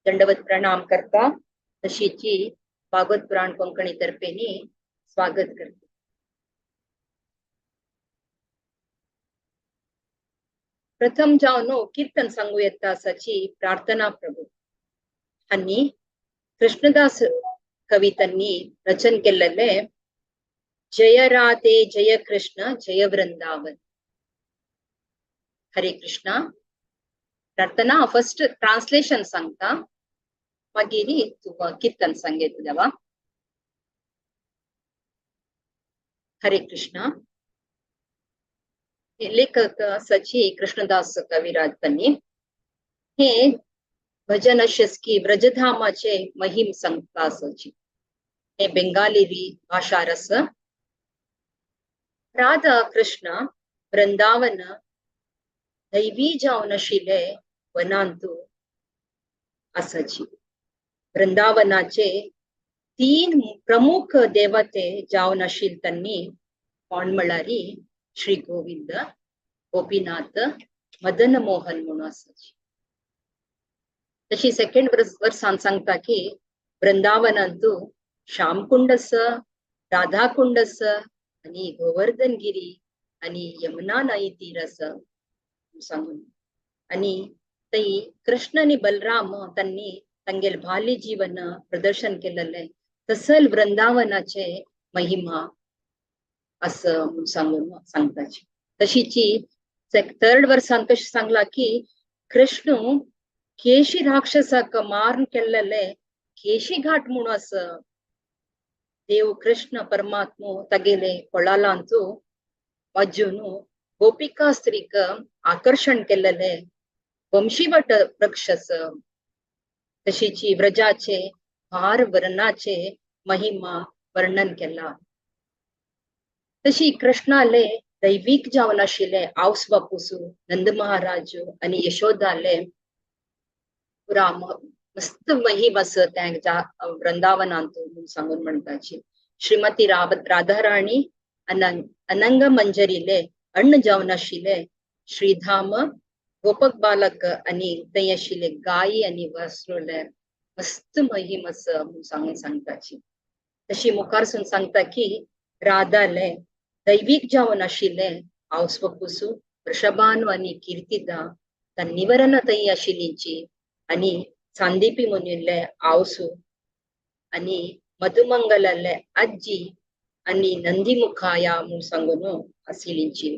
दंडवत प्रणाम करता. तशीची भागवत पुराण कोंकणी तर्फेनी स्वागत करता. प्रथम जावन कीर्तन सांगू येता आसाची प्रार्थना प्रभू आनी कृष्णदास कवितांनी रचन केल्लेले जय राधे जय कृष्ण जय वृंदावन. हरे कृष्णा. प्रार्थना फर्स्ट ट्रान्सलेशन सांगता, मागीर तुका कीर्तन सांगेत देवा. हरे कृष्णा. लेखक सची कृष्णदास कविराज त्यांनी हे भजन अशेंच की व्रजधामाचे महिम सांगता आसाची. हे बेंगाली भाशा रस. राधा कृष्ण वृंदावन दैवी जावन आशिल्ले वनांतु आसाची. वृंदावनाचे तीन प्रमुख देवते जावन आशिल्ले त्यांनी कोण म्हळ्यार श्री गोविंद, गोपीनाथ, मदन मोहन म्हणून आसाची. तशी सेकंड वर्सान सांगता की वृंदावनांतु श्यामकुंड आसा, राधाकुंड आसा आनी गोवर्धनगिरी आनी यमुना न्हंय तीर आसा सांगून. आनी थंय कृष्ण आनी बलराम तांणी तांगेले बाल्य जीवन प्रदर्शन केलेले तसल वृंदावनाचे महिमा असं म्हणून सांगून सांगताची. तशीची थर्ड वर्सान कशें सांगला की कृष्ण केशी राक्षसाक मारून केल्लेले केशी घाट म्हणून आसा. देव कृष्ण परमात्मो तागेले कोळालांतु वाजून गोपिका स्त्रीक आकर्षण केल्लेले वंशीवट वृक्ष आसा. तशीची व्रजाचे भार वर्णाचे महिमा वर्णन केला. तशी कृष्णाले दैवीक जावन आशिल्ले आवस बापूसू नंद महाराज आनी यशोदाले पुरा मस्त महिम आसा त्या वृंदावनांत म्हणून सांगून म्हणटाची. श्रीमती राधाराणी अनंग मंजरीले अण्ण जावन आशिल्ले श्रीधाम गोपक बालक आनी थंय आशिल्ले गायी आनी वासरूले मस्त महिम आसा म्हणून सांगून सांगताची. तशी मुखारसून सांगता की राधाले दैवीक जावन आशिल्ले आवसवकुसू वृषभानु आनी कीर्तिदा तन्निवरन थंय आशिल्लीची आनी सांदीपी मुनिल्ले आवसू आनी मधुमंगलाले आजी आनी नंदीमुखाया म्हूण सांगून आशिल्लीची.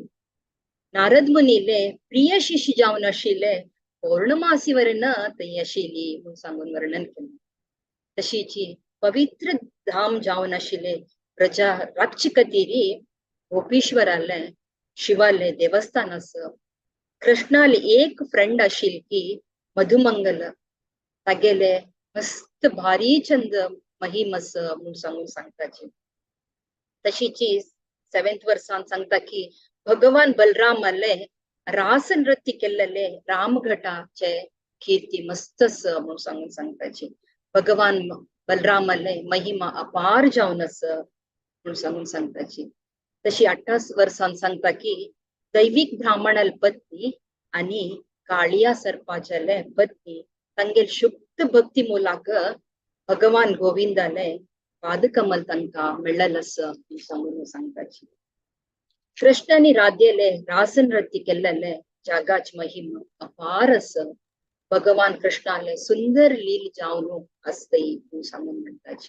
नारद मुनिले प्रिय शिष्य जावन आशिल्ले पौर्णमासी वरण थंय आशिल्ली म्हूण सांगून वर्णन केलें. तशीची पवित्र धाम जावन आशिल्ले प्रजा राखचे खातीर गोपीश्वराले शिवाले देवस्थान आसा. कृष्णाले एक फ्रेंड आशिल्ली की मधुमंगल तागेले मस्त भारी चंद महिम आसा म्हूण सांगून सांगताची. तशीची सेवेंथ वर्सान सांगता की भगवान बलरामाले रास नृत्य केल्लेले रामघटाचे कीर्ती मस्त आसा म्हूण सांगून सांगताची. भगवान बलरामाले महिमा अपार जावन आसा म्हूण सांगून सांगताची. तशी 18 वर्सान सांगता की दैवीक ब्राह्मणाल पत्नी आनी काळिया सर्पाचेले पत्नी तांगेल शुद्ध भक्ती मुलाक भगवान गोविंदाले पादकमल तांकां मेळ्ळेलें आसा म्हूण सांगून सांगताची. कृष्ण आनी राधेले रास नृत्य केल्लेले जागाच महिमा अपार आसा. भगवान कृष्णाले सुंदर लील जावन आसतय म्हूण सांगून म्हणटाची.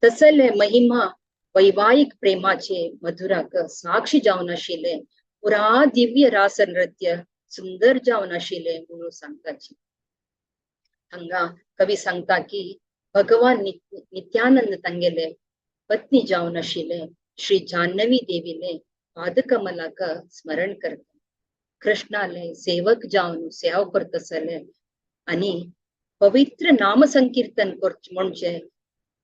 तसले महिमा वैवाहिक प्रेमाचे मधुराक साक्षी जावन आशिल्ले पुरा दिव्य रास नृत्य सुंदर जावन आशिल्ले म्हणून सांगताची. हांगा कवी सांगता की भगवान नित्यानंद तांगेले पत्नी जावन आशिल्ले श्री जाह्नवी देवीले पादकमलाक स्मरण करता. कृष्णाले सेवक जावन सेवा करतसले आनी पवित्र नाम संकीर्तन करचें म्हणजे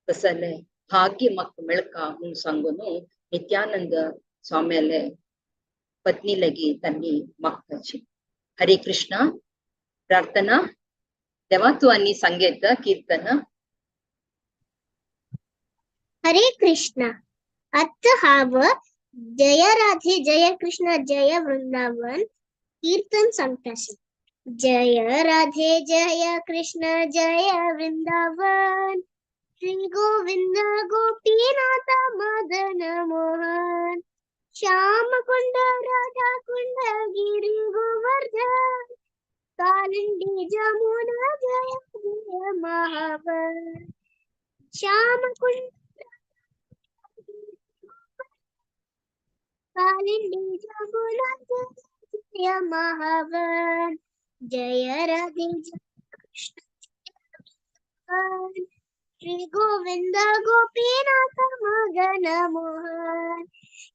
तसले भाग्य म्हाका मेळका म्हूण सांगून नित्यानंद स्वाम्याले पत्नी लगी तांणी मागताची. हरे कृष्णा. प्रार्थना. देवा तूं आनी सांगेत कीर्तन. हरे कृष्णा. अत हांव जय राधे जय कृष्ण जय वृंदावन कीर्तन सांगताशी. जय राधे जय कृष्ण जय वृंदावन, श्री गोविंद गोपीनाथ मदन मोहन। श्याम कुंड राधा कुंड गिरि गोवर्धन, कालिंदी जमुना जय जय महावन। श्याम कुंड कालिंदी जमुना जय जय महावन। जय राधे जय कृष्ण जय श्री गोविंद गोपीनाथ मदन मोहन।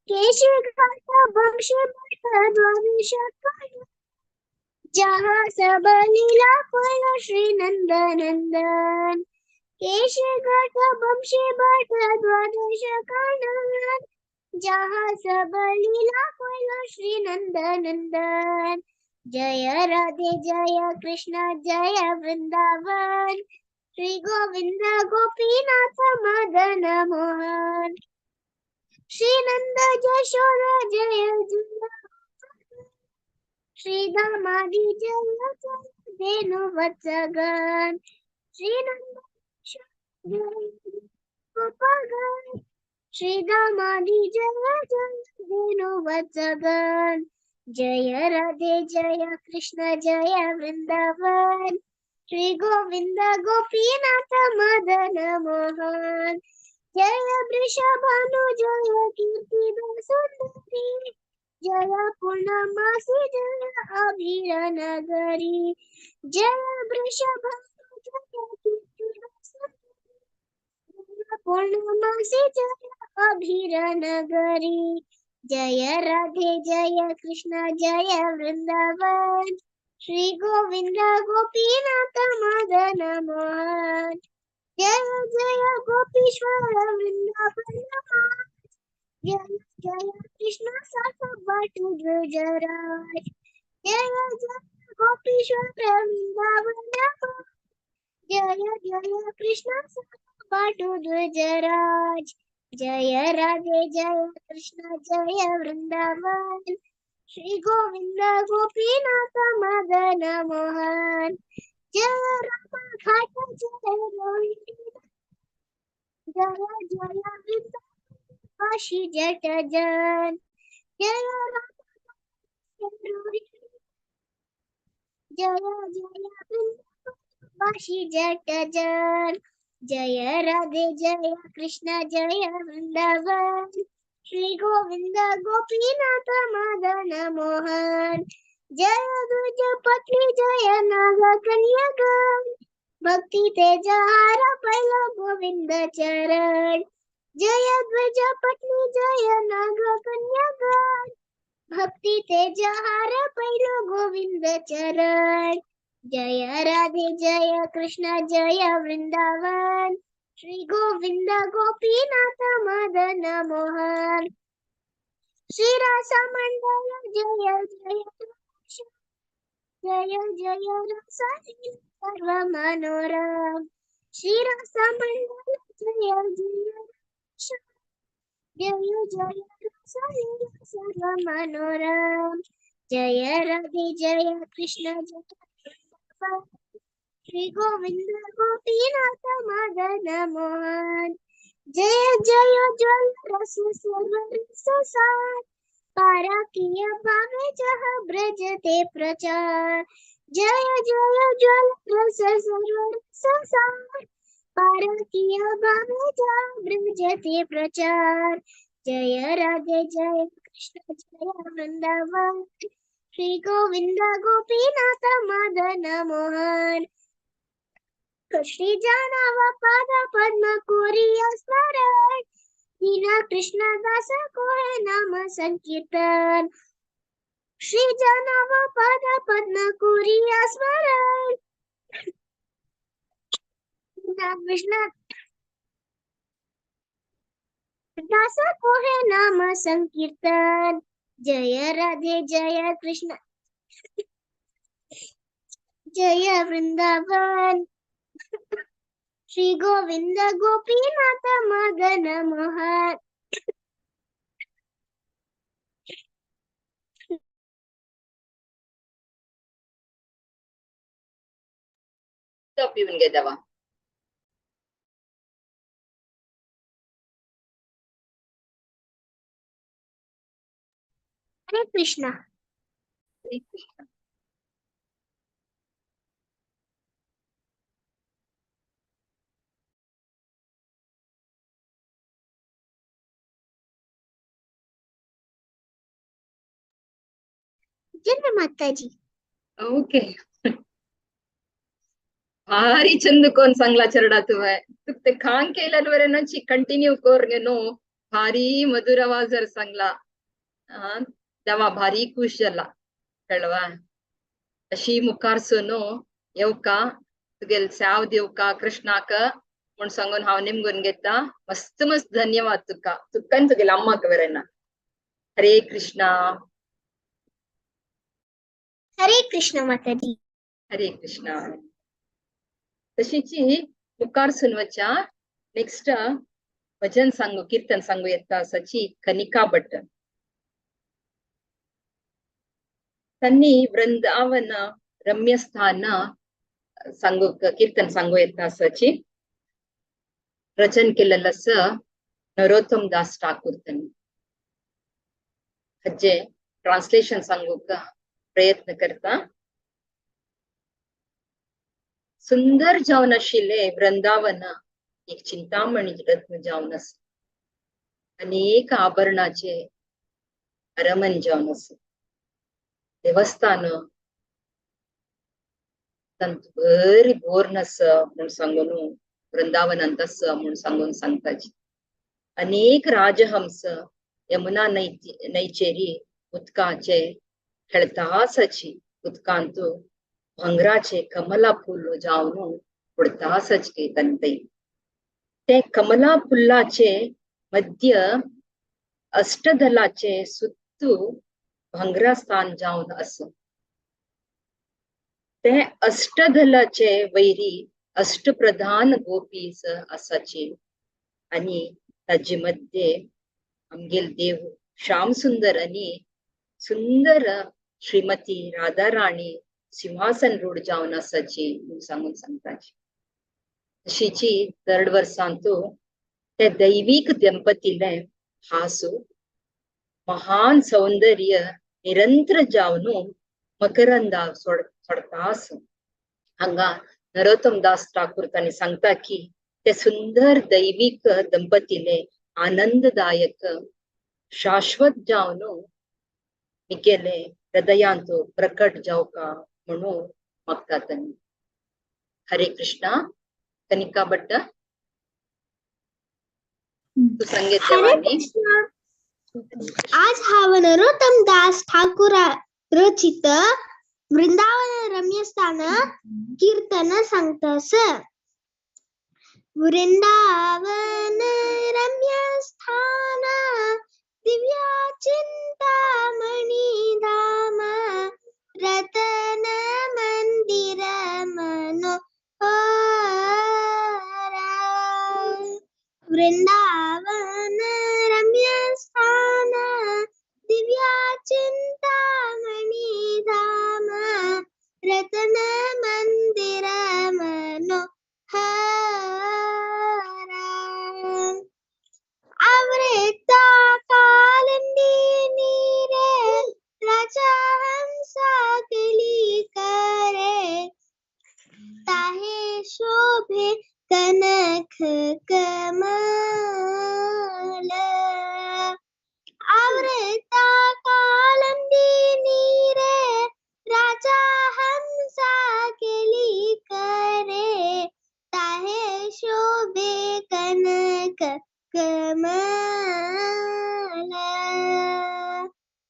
केशघाट वंश द्वादश, जहाँ सब लीला फल श्री नंद नंदन। केशघाट वंश भट द्वादश कानन, जहाँ सब लीला फल श्री नंद नंदन। जय राधे जय कृष्ण जय वृंदावन, श्री गोविंद गोपीनाथ मदन मोहन। श्री नंद जशोदा जय जय, श्री दामादि जय जय धेनु वत्सगण। श्री नंद जय गोपागण, श्री दामादि जय जय धेनु वत्सगण। जय राधे जय कृष्ण जय वृंदावन, श्री गोविंद गोपीनाथ मदन मोहन। जय वृषभानु जय कीर्ति सुंदरी, जय पूर्णमासी जय अभीर नगरी। जय वृषभानु जय कीर्ति सुंदरी, जय पूर्णमासी जय अभीर नगरी। जय राधे जय कृष्ण जय वृंदावन, श्री गोविंद गोपीनाथ मदन मोहन। जय जय गोपीश्वर वृंदावन, जय जय कृष्ण सास भट्ट ध्वजराज। जय जय गोपीश्वर वृंदावन, जय जय कृष्ण सास भट्ट ध्वजराज। जय राधे जय कृष्ण जय वृंदावन, श्री गोविंद गोपीनाथ मदन मोहन। जय राम घाट जय रोहिणी, जय जय वृंदावन काशी जट जन। जय राम रोहिणी, जय जय वृंदावन काशी जट जन। जय राधे जय कृष्ण जय वृंदावन, श्री गोविंद गोपीनाथ मदन मोहन। जय द्विज पत्नी जय नाग कन्यागण, भक्ति तेज हार पैल गोविंद चरण। जय द्विज पत्नी जय नाग कन्यागण, भक्ति तेज हार पैल गोविंद चरण। जय राधे जय कृष्ण जय वृंदावन, श्री गोविंद गोपीनाथ मदन मोहन। श्री रास मंडल जय जय जय जय रस सर्व मनोरम। श्री रस मंडल जय जय जय जय रस सर्व मनोरम। जय राधे जय कृष्ण जय श्री गोविंद गोपीनाथ मदन मोहन। जय जय जय रस सर्व रस सार, पारा किया बावे जह ब्रजते प्रचार। जय जय जय रस सर्व रस सार, पारा किया बावे जह ब्रजते प्रचार। जय राधे जय कृष्ण जय वृंदावन, श्री गोविंद गोपीनाथ मदन मोहन। श्री जानव पद पद्म कोरिया स्मरण, दीना कृष्ण दास को है नाम संकीर्तन। श्री जानव पद पद्म कोरिया स्मरण, दीना कृष्ण दास को है नाम संकीर्तन। जय राधे जय कृष्ण जय वृंदावन, श्री गोविंद गोपीनाथ मदन मोहन। तो पिवन घे देवा. हरे कृष्णा. हरे कृष्णा. जय माताजी. ओके, भारी चंद कोण सांगला चरडा तुवें. तुक ते खांग केल्यान वरेनची कंटिन्यू कर न्हू. भारी मधुर आवाजर सांगला. देवा भारी खुश जाला कळवा. अशी मुखार सोनो येवका तुगेल साव दिवका कृष्णाक म्हूण सांगून हांव निमगून घेता. मस्त मस्त धन्यवाद तुका, तुका तुगेल अम्माक वरेना. हरे कृष्णा. हरे कृष्ण माताजी. हरे कृष्णा. तशीची मुखार सुनवच्या नेक्स्ट भजन सांगू कीर्तन सांगू येता सची कनिका भट. त्यांनी वृंदावन रम्यस्थान सांगू कीर्तन सांगू येता सची रचन केलेलं स नरोत्तम दास ठाकूर. त्यांनी हज्जे ट्रान्सलेशन सांगू का प्रयत्न करता. सुंदर जावन आशिल्ले वृंदावन एक चिंतामणी रत्न जावन आसा. अनेक आभरणाचे अरमन जावन आसा. देवस्थान तांत बरी बोर्न आसा म्हूण सांगून वृंदावनांत आसा म्हूण सांगून सांगताची. अनेक राजहंस यमुना न्हंयचेरी उदकाचे खेळता आसाची. उदकांत भांगराचे कमला फुल जावन उडता आसाची तंतई. ते कमला फुलाचे मध्य अष्टदलाचे सुत्तू भांगरा स्थान जावन आसा. ते अष्टदलाचे वैरी अष्टप्रधान गोपीस आसाची आणि ताजे मध्ये आमगेल देव श्याम सुंदर आणि सुंदर श्रीमती राधाराणी सिंहासन रूढ जावन आसाची म्हूण सांगून सांगताची. तशीची थर्ड वर्सांतू ते दैवीक दंपतीले हासू महान सौंदर्य निरंतर जावन मकरंदा सोडता आसा. हांगा नरोत्तम दास ठाकूर तांणी सांगता की ते सुंदर दैवीक दंपतीले आनंददायक शाश्वत जावन मिगेले हृदयांत प्रकट जावका म्हणून मागता तांणी. हरे कृष्णा. कनिका भट्ट तू संगीत हरे देवानी. कृष्णा. आज हांव नरोत्तम दास ठाकूरा रचित वृंदावन रम्यस्थान कीर्तन सांगता. वृंदावन रम्यस्थान दिव्या चिंतामणी धाम रतन मंदिर मनोहरा. वृंदावन रम्यस्थान दिव्या चिंतामणी धाम रतन मंदिर मनोहरा. आवृत्ता कालिंदी नीरे राजा हंसा केली करे ताहे शोभे कनक कमल. आवृत्ता कालिंदी नीरे राजा हंसा केली करे ताहे शोभे कनक कमल.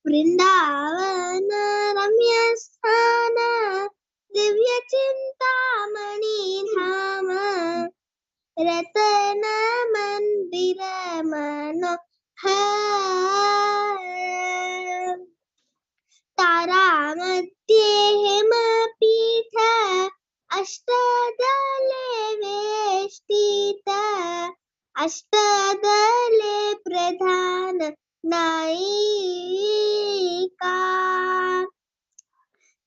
वृंदावन रम्यस्थान दिव्य चिंतामणी धाम रतन मंदिर मनोहर. तारा मध्ये हेमपीठ अष्टदले वेष्टित अष्टदले प्रधान नायिका.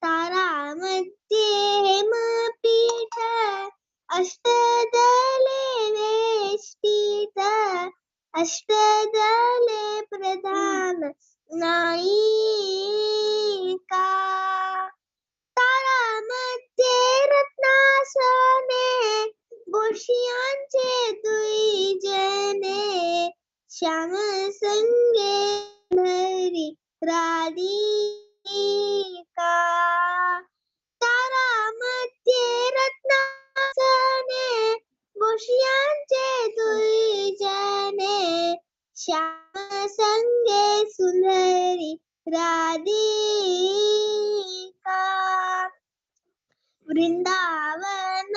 तारा मध्ये हेमपीठ अष्टदले वेष्टित अष्टदले प्रधान नायिका। तारामध्ये रत्नासने बोशियांचे दुई जने श्याम संगे धरी राधिका। तारामध्ये रत्नासने बोशियांचे दुई जने श्याम संगे सुंदरी राधिका। वृंदावन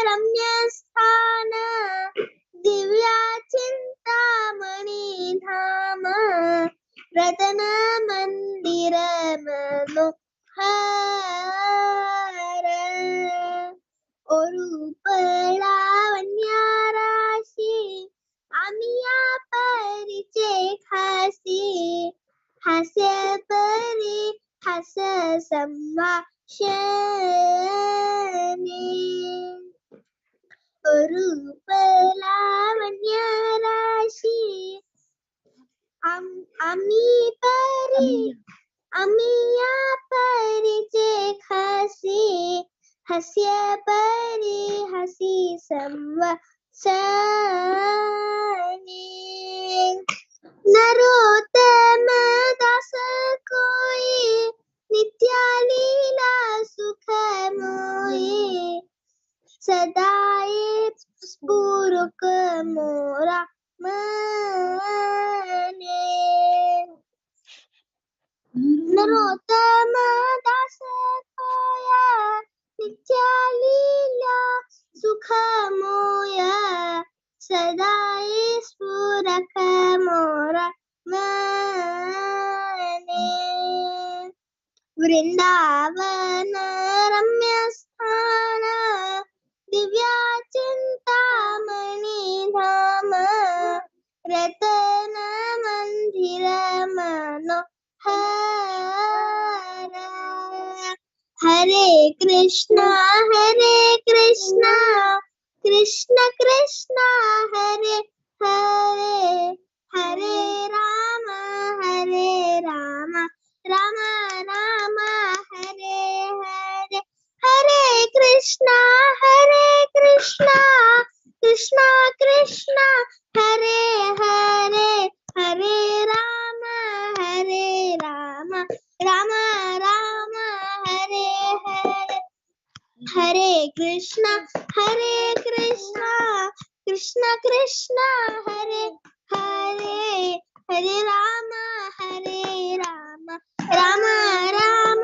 रम्य स्थान दिव्या चिंतामणि धाम रतन मंदिर मनोहर। रूप लावण्य राशी आमिया परिचे खासी हास्य परी हास संभाषणे। रूप लावण्य राशी आम्ही परी आमिया परिचे खासी हास्य परी हसी संभाषणे। नरोत्तम दास कोई नित्य लीला सुख मोये सदाए स्फुरक मोरा मने। नरोत्तम दास कोया नित्य लीला सुख मोया सदाए स्फुरक मोरा मने। वृंदावन रम्य स्थान दिव्या चिंतामणि धाम रतन मंदिर मनोहर। हरे कृष्णा कृष्ण कृष्ण हरे हरे हरे राम राम राम हरे हरे। हरे कृष्णा कृष्ण कृष्ण हरे हरे हरे राम राम राम हरे हरे। हरे कृष्णा कृष्ण कृष्ण हरे हरे हरे राम राम राम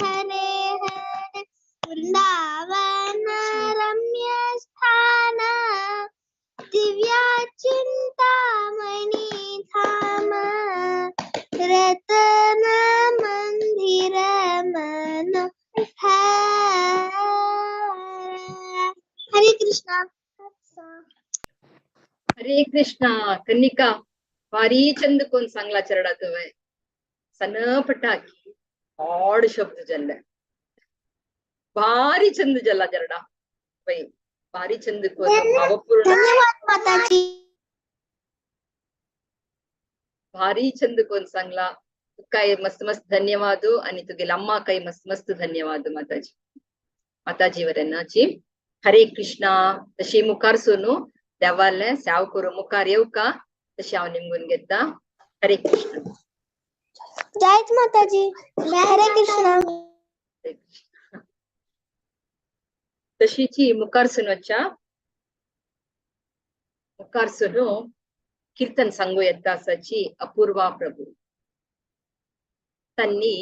हरे हरे। वृंदावन रम्य स्थान दिव्या चिंतामणि धाम रतन मंदिर मनोहर। हरे कृष्णा। हरे कृष्णा। कन्निका भारी चंद कोण सांगला चरडा तुवें सन पटाकी ऑड शब्द जल्ले भारी चंद जल्ला चरडा भाई भारी चंद कोण भावपूर्ण धन्यवाद माताजी। भारी चंद कोण सांगला तुका मस्त मस्त धन्यवाद आणि तुगेले अम्मा काय मस्त मस्त धन्यवाद माताजी माताजी वरनाची। हरे कृष्णा। तशी मुखार सोनू देवाले साव करू मुखार येऊ का तशी हांव निमगून घेता। हरे कृष्ण। जय माताजी। हरे कृष्णा। हरे कृष्ण। तशीची मुखार सुनोच्या मुखार सुनू कीर्तन सांगू येता आसाची अपूर्वा प्रभू त्यांनी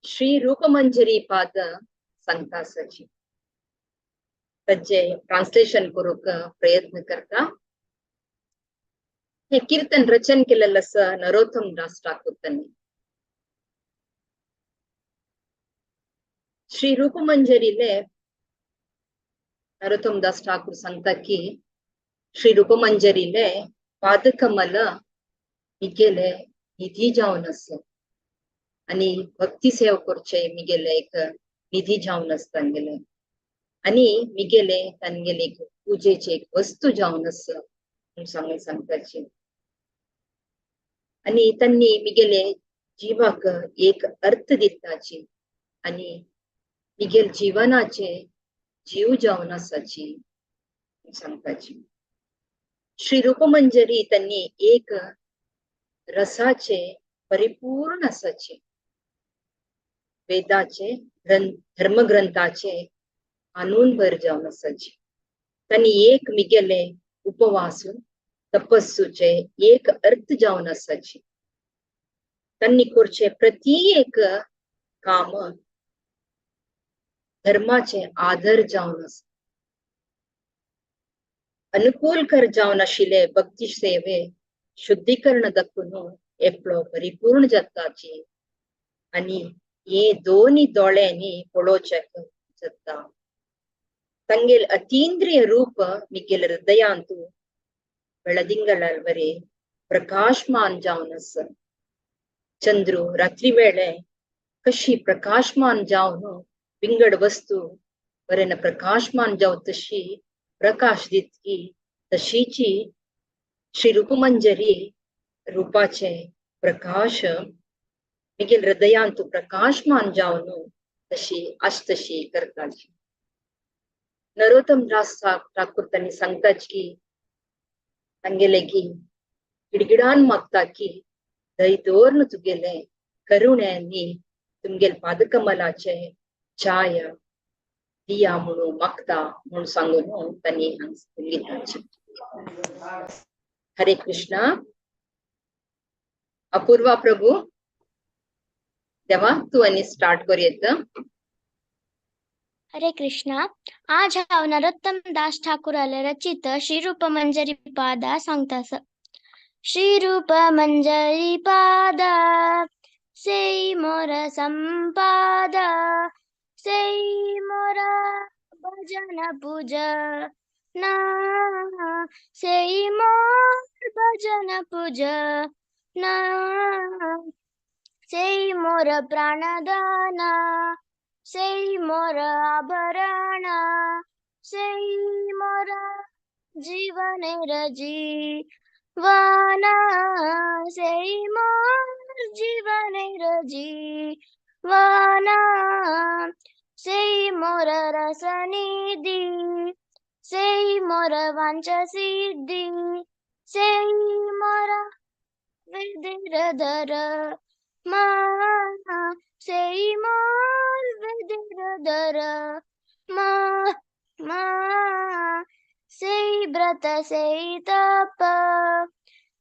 श्री रूपमंजरी पाद सांगता आसाची ताचे ट्रान्सलेशन करूंक प्रयत्न करता। हे कीर्तन रचन केलेलं आसा नरोत्तम दास ठाकूर त्यांनी। श्री रूपमंजरीले नरोत्तम दास ठाकूर सांगता की श्री रूपमंजरीले पादकमल मिगेले निधी जावन आसा आणि भक्ती सेवा करचे मिगेले एक निधी जावन आसा तांगेले आणि मिगेले तांगेले एक पूजेची एक वस्तू जावन आसा म्हूण सांगून सांगताची. आनी तांणी मिगेले जिवाक एक अर्थ दिताची आनी मिगेल जीवनाचे जीव जावन आसाची सांगताची. श्री रूपमंजरी त्यांनी एक रसाचे परिपूर्ण आसाचे, वेदाचे धर्मग्रंथाचे कानून भर जावन आसाचे. त्यांनी एक मिगेले उपवास तपस्सूचे एक अर्थ जावन आसाचे. त्यांनी करचे प्रति एक काम धर्माचे आदर जावन आसा. अनुकूल कर जावन आशिल्ले भक्ती सेवे शुद्धीकरण दाखून एकलो परिपूर्ण जाताची आनी हे दोनी दोळ्यांनी पळोवच्याक जाता. तांगेल अतींद्रिय रूप मिगेल हृदयांतु ಬೆಳದಿಂಗಳವರೆ ಪ್ರಕಾಶಮಾನ್ जावन आसा. चंद्रू रात्री वेळे कशी प्रकाशमान जावन विंगड वस्तू वरेन प्रकाशमान जाव तशी प्रकाश दितकी तशीची श्री रूपमंजरी रूपाचे प्रकाश मिगेल हृदयांतु प्रकाशमान जावन तशी आसतशी करताची. नरोत्तम दास ठाकूर त्यांनी सांगताच की तांगेले की गिडगिडान मागता की दय दवरून तुगेले करुण्यांनी तुमगेल पादकमलाचे छाया दिया म्हणून मागता म्हणून सांगून त्यांनी सांगितलं. हरे कृष्णा. अपूर्वा प्रभू देवा तू आनी स्टार्ट करूं येता. हरे कृष्णा. आज हांव नरोत्तम दास ठाकुराले रचित श्री रूप मंजरी पादा सांगतास. श्री रूप मंजरी पादा सेई मोर संपादा सेई मोर भजन पूज ना सेई मोर भजन पूज ना सेई मोर प्राणदाना सेई मोर आभरण सेई मोर जीवनेर जीवना सेई मोर जीवनेर जीवना सेई मोर रसनिधि सेई मोर वांछ सिद्धि सेई मोर वेदेर मा सेई मोर वेदेर मा मा सेई व्रत सेई तप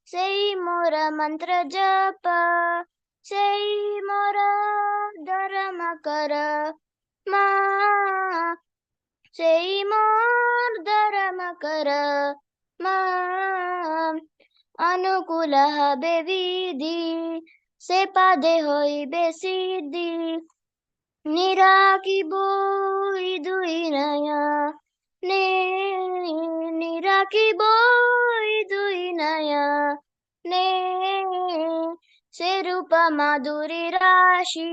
सेई मोर मंत्र जप सेई मोर धर्म कर मा सेई मोर धर्म कर मा अनुकूल हबे विधि से पादे होइबे सिद्धि निराकिब दुई नया ने निराकिब दुई नया ने से रूप माधुरी राशि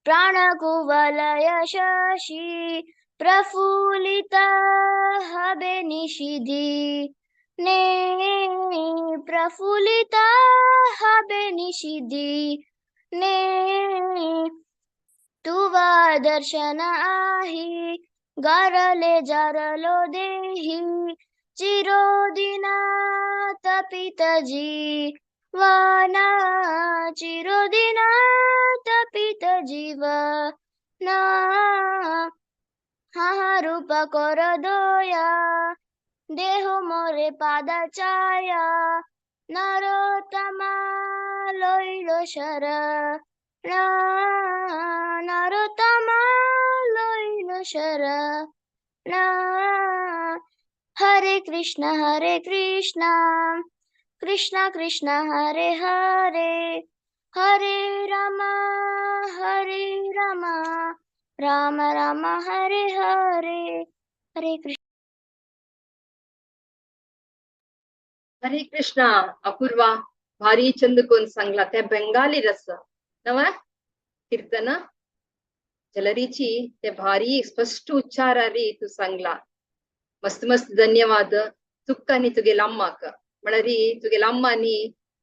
प्राण कुवलय शशि प्रफुल्लित हबे निषिधि ने प्रफुल्लित हबे निषिधि ने तुवा दर्शन आही गारले जारलो देही चिरोदिना तपित जीवना चिरोदिना तपित जीवना हा रूप कर दया देह मोरे पादचाया नरोत्तमा लैल शरण नरोत्तमा लैल शरण. हरे कृष्ण हरे कृष्ण कृष्ण कृष्ण हरे हरे हरे राम हरे राम राम राम हरे हरे. हरे कृष्ण. हरे कृष्णा. अपूर्वा भारी चंद कोण सांगला त्या बेंगाली रस नव कीर्तन जलरीची ते भारी स्पष्ट उच्चारारी तू सांगला. मस्त मस्त धन्यवाद तुका आनी तुगेल्या अम्माक. म्हळ्यार तुगेल्या अम्मानी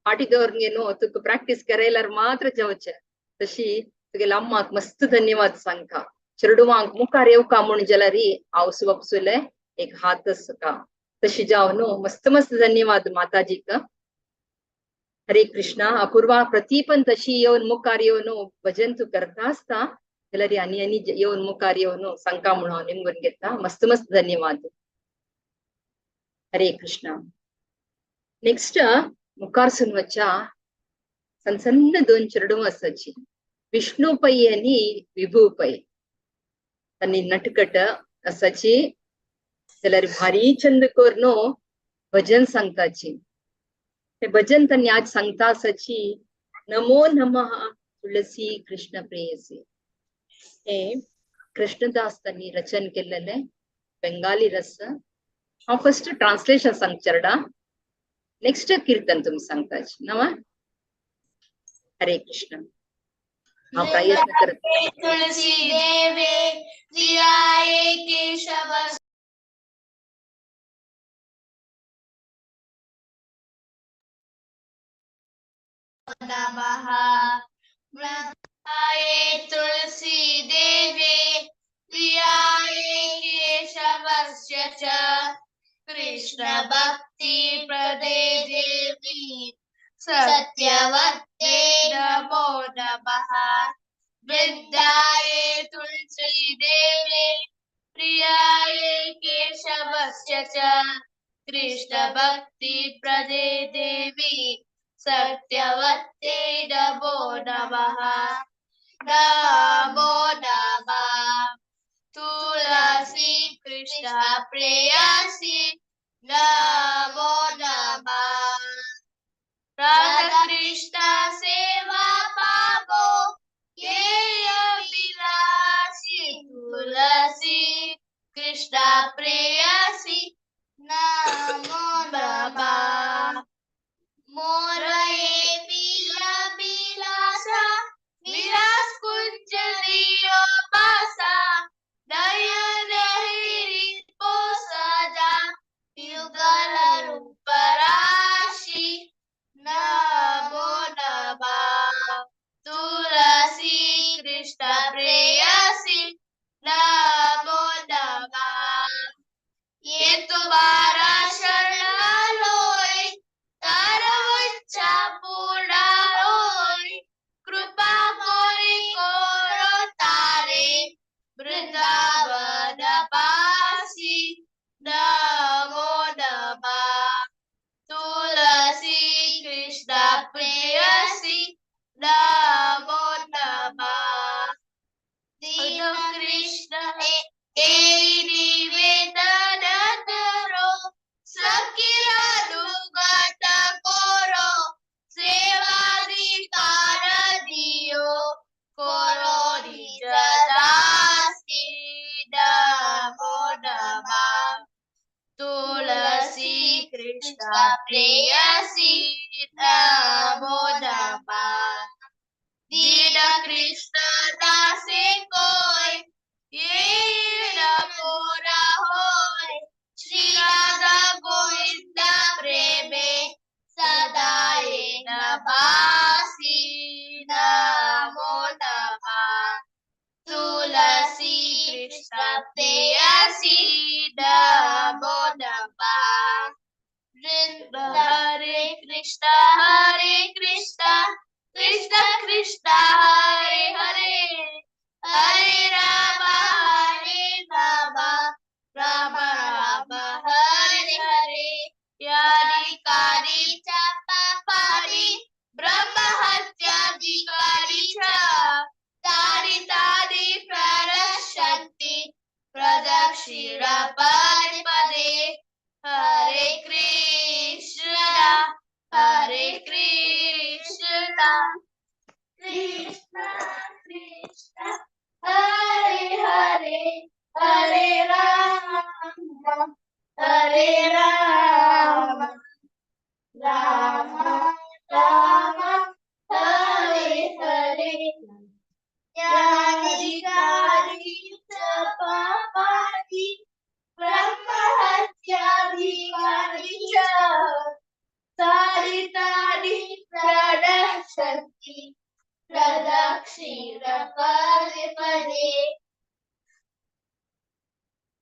फाटी दवरून न्हू तुका प्रॅक्टीस करायल्यार मात्र जेवचें. तशी तुगेल्या अम्माक मस्त धन्यवाद सांगता. चेडवांक मुखार येवका म्हूण जाल्यार आवस बापसुले एक हात आसता. तशी जावन न्हू मस्त मस्त धन्यवाद माताजीक. हरे कृष्णा. अपूर्वा प्रतीपन तशी येवन मुखार येवन भजन तूं करता आसता जाल्यार आनी आनी येवन मुखार येवन सांगता म्हणून हांव निमगून घेता. मस्त मस्त धन्यवाद. हरे कृष्णा. नेक्स्ट मुखार सून वच्च्या सण सण्ण दोन चेडवां आसाची, विष्णू पै आनी विभू पै. आनी नटकट आसाची जाल्यार भारी चंद करून भजन सांगताची. ते भजन त्यांनी आज सांगता आसाची नमो नमः तुळसी कृष्ण प्रेयसी. हे कृष्णदास त्यांनी रचन केलेले बेंगाली रस. हांव फर्स्ट ट्रान्सलेशन सांग चेरडा, नेक्स्ट कीर्तन तुमी सांगताची नवा. हरे कृष्ण. हांव प्रयत्न करता. तुलसी देवे प्रियाये केशव नमः. वृन्दाये तुलसी देवे प्रियाये केशवस्य च कृष्ण भक्ति प्रदे देवी सत्यवते नमो नमः. वृन्दाये तुलसी देवे प्रियाये केशवस्य च कृष्ण भक्ति प्रदे देवी सत्यवते नमो नमः. नमो नमः तुलसी कृष्ण प्रेयसी नमो नमः. राधा कृष्ण सेवा पावो ये विलासी तुलसी कृष्ण प्रेयसी नमो नमः. मोरये बिला बिलासा विलास कुंज दियो पासा नयन हिरी पोसदा युगल रूप राशि नमो नमः. तुलसी कृष्ण प्रेयसी नमो नमः. ये तुम्हारा शरण लोय तार इच्छा पूर्ण होय कृपा कोरी कोरो तारे वृंदावन पासी नमो नमः. तुलसी कृष्ण प्रेयसी नमो नमः. दीन कृष्ण निवेदन करो सखी करो सेवाधिकार दियो करो निज दासी नमो नमः. तुलसी कृष्ण प्रेयसी नमो नमः. दीन कृष्ण दासे कोय ये न पूरा होय श्री राधा गोविंद प्रेमे सदा ये नभासी नमो नमः. तुलसी कृष्ण प्रेयसी नमो नमः. हरे कृष्ण कृष्ण कृष्ण हरे हरे हरे राम राम राम हरे हरे. यारी कारी च पापारी ब्रह्म हत्याधिकारी च तारी तारी प्ररक्षन्ति प्रदक्षिण पदे पदे. हरे कृष्ण कृष्ण कृष्ण हरे हरे हरे राम राम राम हरे हरे. यानी कारी च पापानी ब्रह्म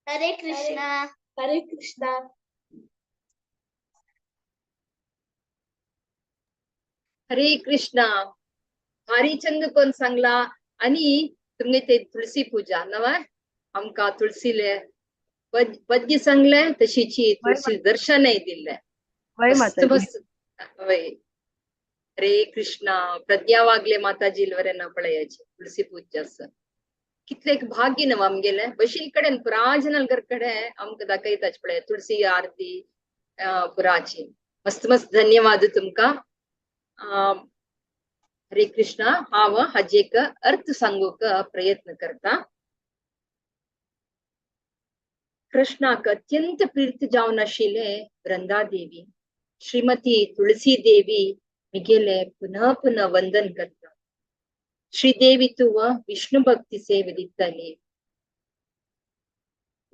हरे कृष्णा। हरे कृष्णा। हरे कृष्णा। हरिचंद कोण सांगला आणि तुमगे ते तुळसी पूजा नवा आमका तुळसीले पद्य सांगले तशीची तुळसी दर्शनय दिले। मस्त मस्त वय। हरे कृष्णा। प्रज्ञा वागले माताजी वरेन पळयाची तुळसी पूजा आसा। कितले एक भाग्य नव आमगेले बशील कडेन पुरा जनल कडे आमकां दाखयताच पळय तुळसी आरती पुराची। मस्त मस्त धन्यवाद तुमकां। हरे कृष्णा। हांव हाजे एक अर्थ सांगूंक प्रयत्न करता। कृष्णाक अत्यंत प्रीत जावन आशिल्ले वृंदादेवी श्रीमती तुळसी देवी मिगेले पुनः पुनः वंदन करता। श्रीदेवी तूं विष्णु भक्ती सेवे दितली।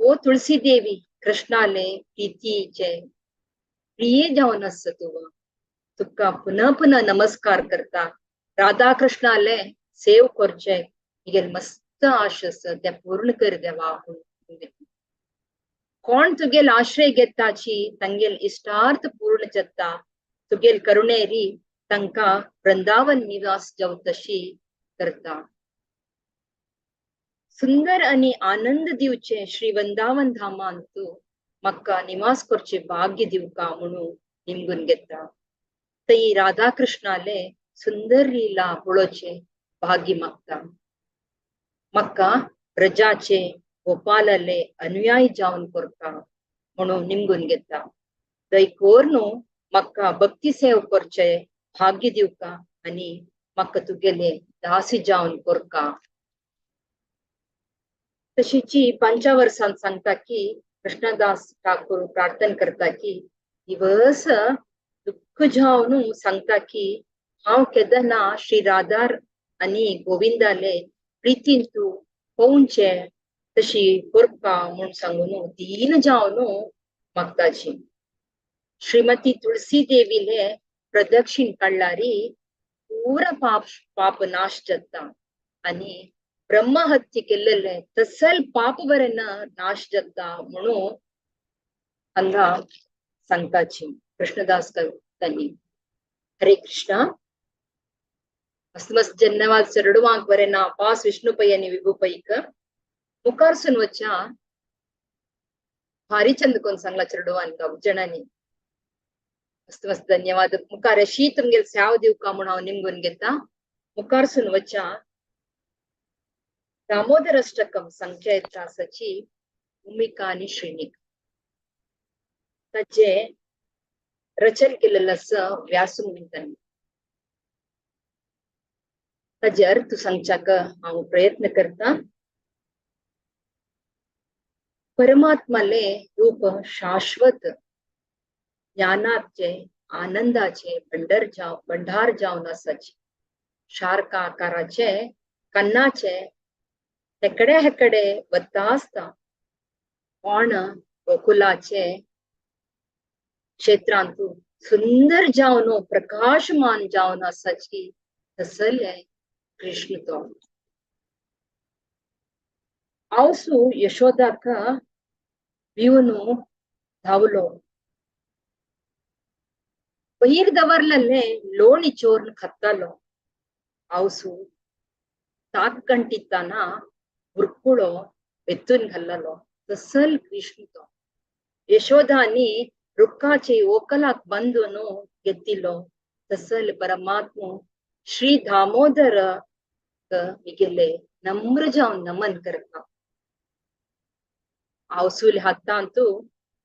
ओ तुळसी देवी कृष्णाले प्रीतीचे प्रिय जावन आसा तूं, तुका पुनः पुनः नमस्कार करता। राधा कृष्णाले सेव करचे मिगेल मस्त आश आसा ते पूर्ण कर देवा। कोण तुगेल आश्रय घेताची तांगेल इश्टार्थ पूर्ण जाता। तुगेल करुणेरी तांकां वृंदावन निवास जावं तशी करता। सुंदर आणि आनंद दिवचे श्री वृंदावन धामान तूं म्हाका निवास करचे भाग्य दिवका म्हणून निमगून घेता। थंय राधा कृष्णाले सुंदर लीला पळोवचे भाग्य मागता। म्हाका प्रजाचे गोपालाले अनुयायी जावन करता म्हणून निमगून घेता। दयकोर न्हू म्हाका भक्ती सेव करचे भाग्य दिवका आनी म्हाका तुगेले दासी जावन करका। तशीची 5 वर्सां सांगता की कृष्णदास ठाकूर प्रार्थना करता की दिवस दुःख जावन सांगता की हांव केदना श्री राधार आनी गोविंदाले प्रितीन तूं पळोवचें तशी करपा म्हूण सांगून दीन जावन मागताची। श्रीमती तुळसी देवीले प्रदक्षिण काडल्यारी पूरा पाप पाप नाश जाता आनी ब्रह्महत्या केल्लेले तसल पाप बरें नाश जाता म्हणून हांगा सांगताची कृष्णदास तांणी। हरे कृष्णा। मस्त मस्त धन्यवाद चरडुवांक बरें ना पास विष्णु पै आनी विभू पैक मुखारसून वच्या भारी चंद कोण सांगला चरडुवान जणांनी। मस्त मस्त धन्यवाद। मुखार अशी तुमगेल सेव दिवका म्हूण हांव निमगून घेता। मुखारसून वच्या दामोदर अष्टकम सांगच्या येता आसाची भूमिका आनी श्रेणीक ताचे रचन केलेलं आसा व्यासमुनींनी। ताजे अर्थ सांगच्याक हांव प्रयत्न करता। परमात्माले रूप शाश्वत ज्ञानाचे आनंदाचे भंडार जावन आसाचे। सारका आकाराचे कन्नाचे हेकडे हेकडे वता आसता। कोण गोकुलाचे क्षेत्रांतु सुंदर जावन प्रकाशमान जावन आसाची तसले कृष्ण तो। आवसू यशोदाक भिवनु धावलो। बहीर दवरलेले लोणी चोरन खातालो। आवसू ताक कंटिताना बुरकुळो बेतून घाल्लो तसल कृष्ण तो। यशोदानी रुक्काचे ओकलाक बांदून घेतिलो तसल परमात्मा श्री दामोदर मिगेले नम्र जावन नमन करता। आवसूल हातांतु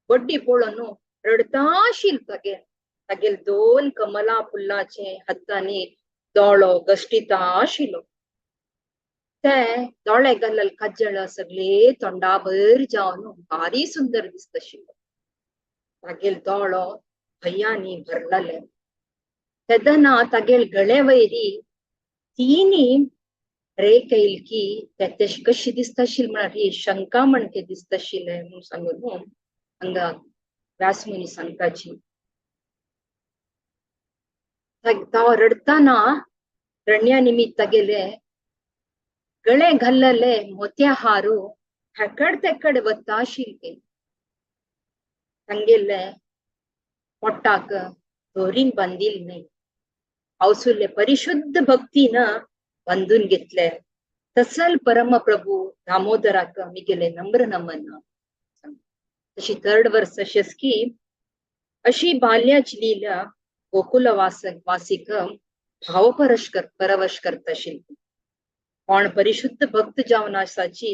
बड्डी पळोवन रडताशील तागेल तागेल 2 कमला फुल्लाचे हातांनी दोळो गश्टिता आशिल्लो। ते दोळे घालल काजळ सगळे तोंडाभर जावन भारी सुंदर दिसताशिल्लो। तागेल दोळो भंयानी भरलेले। तेदना तागेल गळे वयरी तिनी रेख येयल की ते कशी दिसताशिल्ली म्हळ्यार शंका म्हणके दिसताशिल्ले म्हूण सांगून हांगा व्यासमुनी सांगताची। तो रडताना रडण्या निमित्त तागेले गळे घाल्लेले मोत्या हारू हेकड तेकड वता आशिल्ली. तांगेले पोटाक दोरीन बांदिल्ले आवसुल्ले परिशुद्ध भक्तीन बांदून घेतले तसल परमप्रभू दामोदराक मिगेले नम्र नमन. तशी थर्ड वर्स अशेंच की अशी बाल्याची लीला गोकुल वासीक भाव परवश करता आशिल्ली. कोण परिशुद्ध भक्त जावन आसाची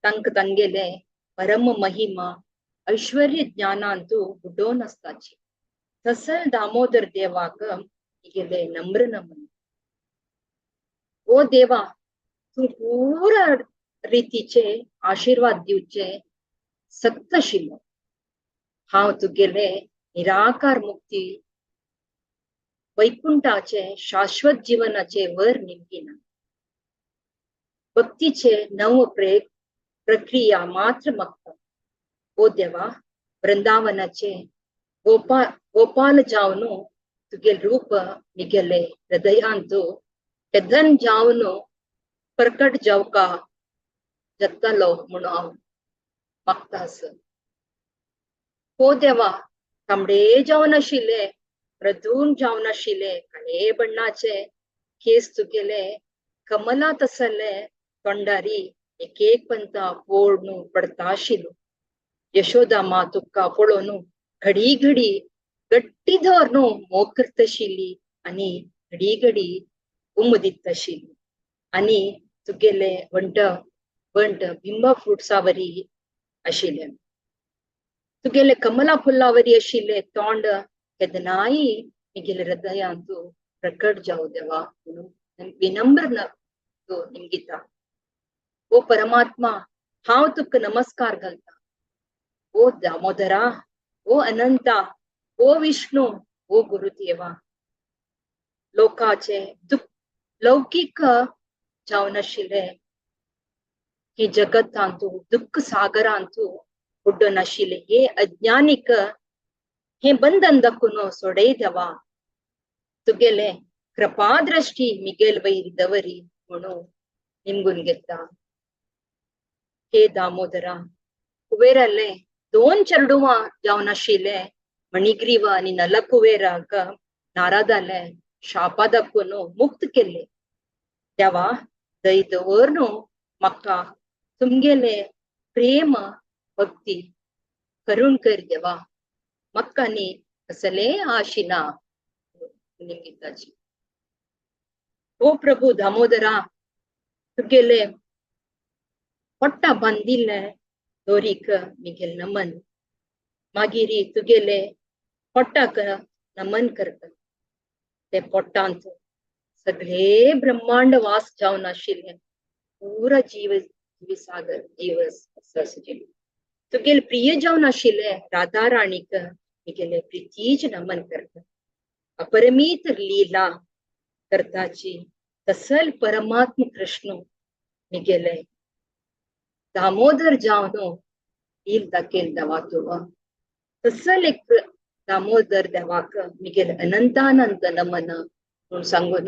तांकां तांगेले परम महिमा ऐश्वर्य ज्ञानांतू बुडोवन आसताची तसल दामोदर देवाक मिगेले नम्र नमन. ओ देवा, तूं पुरा रितीचे आशिर्वाद दिवचे सक्त आशिल्लो. हांव तुगेले निराकार मुक्ती वैकुंठाचे शाश्वत जीवनाचे वर निमगिना. भक्तीचे नव प्रक्रिया मात्र मागता. ओ देवा, वृंदावनाचे गोपाल जावनु तुगेल रूप मिगेले हृदयांतु केदन जावनु प्रकट जावका जातलो म्हणून हांव मागता आसा. ओ देवा, तांबडे जावन आशिल्ले, प्रदून जावन आशिल्ले, काळे बण्णाचे केस तुगेले कमला तसले तोंडारी एक एक पंता पोडनु पडता आशिल्लो. यशोदा मा तुका पळोवन घडी घडी गट्टी धरून मोग करताशिल्ली आनी घडी घडी उम दिताशिल्ली आनी तुगेले वंट वंट बिंबा फ्रुट्सा वरी आशिल्ले. तुगेले कमला फुल्ला वरी आशिल्ले तोंड केदनाय मिगेले हृदयांतु प्रकट जावं देवा म्हणून विनम्र निमगिता. ओ परमात्मा, हांव तुका नमस्कार घालता. ओ दामोदरा, ओ अनंता, ओ विष्णू, ओ गुरुदेवा, लोकाचे दुःख लौकीक जावन आशिल्ले हे जगतांतु दुःख सागरांतु बुड्डोन आशिल्ले हे अज्ञानीक हे बंधन दाखून सोडय देवा. तुगेले कृपादृष्टी मिगेल वयर दवरी म्हणून निमगून घेता. हे दामोदरा, कुबेराले दोन चेडवां जावन आशिल्ले मणिग्रीव आनी नलकुबेराक नारदाले शापा दाखोवन मुक्त केल्ले. देवा, दय दवर म्हाका तुमगेले प्रेम भक्ती करुण कर देवा. म्हाका न्ही कसले आशिना निमित्ताची. ओ प्रभू दामोदरा, तुगेले पोट्टा बांदिल्ले दोरीक मिगेल नमन. मागीर तुगेले पोट्टाक नमन करता. ते पोट्टांत सगळे ब्रह्मांड वास जावन आशिल्ले पुरा जीव जीवसागर जीव तुगेले प्रिय जावन आशिल्ले राधा राणीक मिगेले प्रितीच नमन करता. अपरमीत लीला करताची तसल परमात्म कृष्ण मिगेले दामोदर जावन लील दाखेल देवा तुवा. तसल एक दामोदर देवाक मिगेले अनंतानंत नमन म्हणून सांगून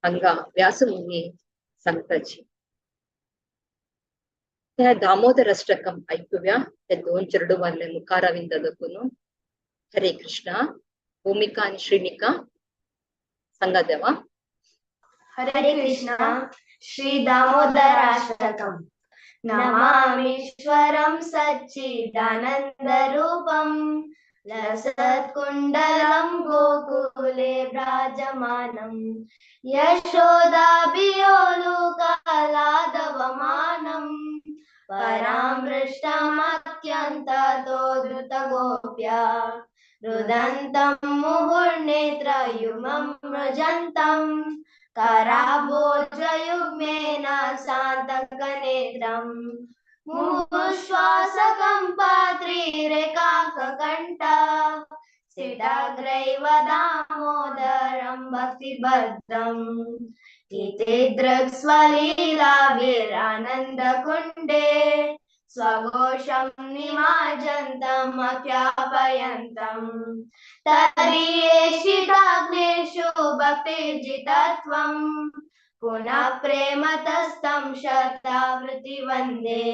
हांगा व्यासमुनी सांगताची. त्या दामोदर अष्टकम ऐकूया त्या दोन चेडवांले मुखारविंद दाखोवन. हरे कृष्णा. भूमिका आणि श्रीनिका सांगा देवा. हरे कृष्णा. श्री दामोदराष्टकम्. नमामीश्वरं सच्चिदानन्दरूपं लसत्कुण्डलं गोकुले भ्राजमानं यशोदाभियोलुकलादवमानं परामृष्टमत्यन्ततो द्रुतगोप्या रुदन्तं मुहुर्नेत्रयुग्मं मृजन्तं कराभोजयुग्मेन सान्तकनेत्रं मुहुश्वासकं पात्रीरेकाककण्ठ स्थिताग्रैव दामोदरं भक्तिबद्धम् इति दृक्स्वलीलाभिरानन्दकुण्डे स्वघोषं निमाजन्तमख्यापयन्तं तरीयेषिताग्नेषु भक्तिजितत्वं पुनः प्रेमतस्तं शतावृत्ति वन्दे।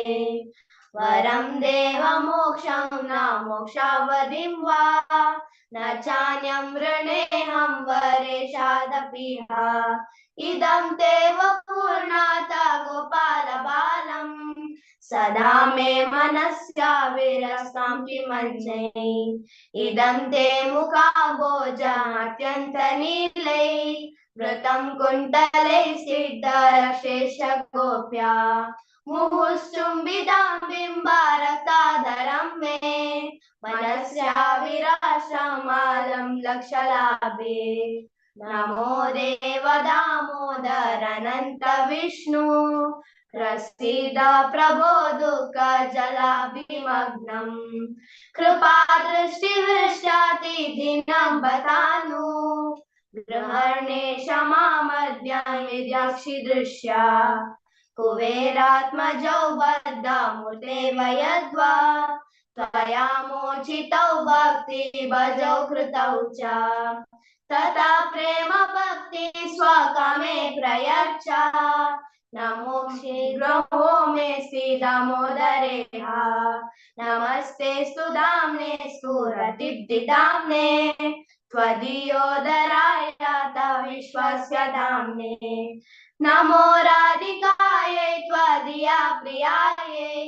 वरं देव मोक्षं न मोक्षावधिं वा न चान्यं वृणेऽहं वरेशादपिह। इदं ते वपुर्नाथ गोपाल बालं सदा मे मनस्या विरसां किमञ्चै। इदं ते मुखाम्बोजात्यन्तनीलै वृतं कुण्डलै सिद्धरशेष गोप्या। मुहुश्चुम्बितां बिम्बारक्ताधरं मे मनस्या विराशमालं लक्षलाभे। नमो देव दामोदर अनंत विष्णु प्रसीद प्रभो दुःख जलाभिमग्नम्। कृपा दृष्टिवृष्टाति दिनं बतानु गृहर्णेश मामद्य दृश्या। कुबेरात्मजौ बद्धमूर्ते वयद्वा त्वया मोचितौ भक्ति भजौ कृतौ च। तथा प्रेम भक्ति स्वकामे प्रयच्छ नमोक्षे ग्रहो मे श्री दामोदरेह। नमस्ते सुदाम्ने स्फुरतिब्धिदाम्ने त्वदीयोदरायात विश्वस्य दाम्ने। नमो राधिकायै त्वदीया प्रियायै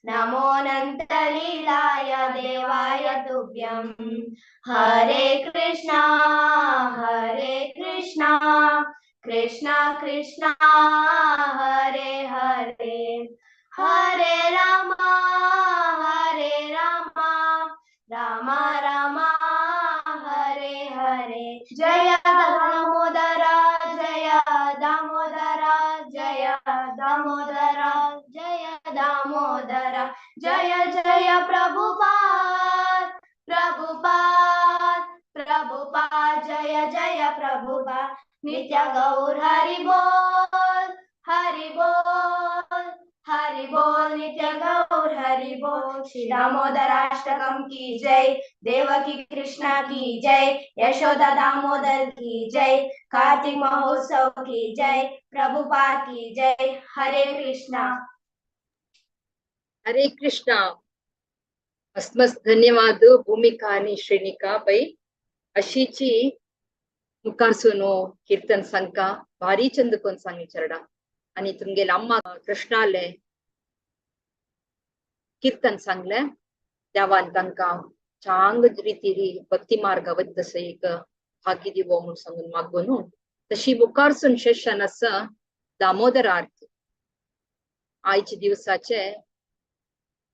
नमो अनन्तलीलाय देवाय तुभ्यं। हरे कृष्णा कृष्णा कृष्णा हरे हरे। हरे राम राम राम हरे हरे। जय दामोदर जय दामोदर जय दामोदर जय दामोदर जय जय प्रभुपाद प्रभुपाद प्रभुपाद जय जय प्रभुपाद। नित्य गौर हरि बोल हरि बोल हरि बोल नित्य गौर हरि बोल। श्री दामोदराष्टकम की जय, देवकी कृष्णा की जय, यशोदा दामोदर की जय, कार्तिक महोत्सव की जय, प्रभुपाद की जय। हरे कृष्णा हरे कृष्णा। मस्त मस्त धन्यवाद भूमिका आणि श्रेणिका पै अशीची मुखार सुनो कीर्तन सांगका भारी चंद कोण सांगी चरडा आणि तुमगेले अम्मा कृष्णाले कीर्तन सांगले देवान तांकां चांग रितीरी भक्ती मार्ग वत्तस एक भाग्य दिवो म्हणून सांगून मागो न्हू। तशी मुखारसून सेशन आसा दामोदर आरती। आयचे दिवसाचे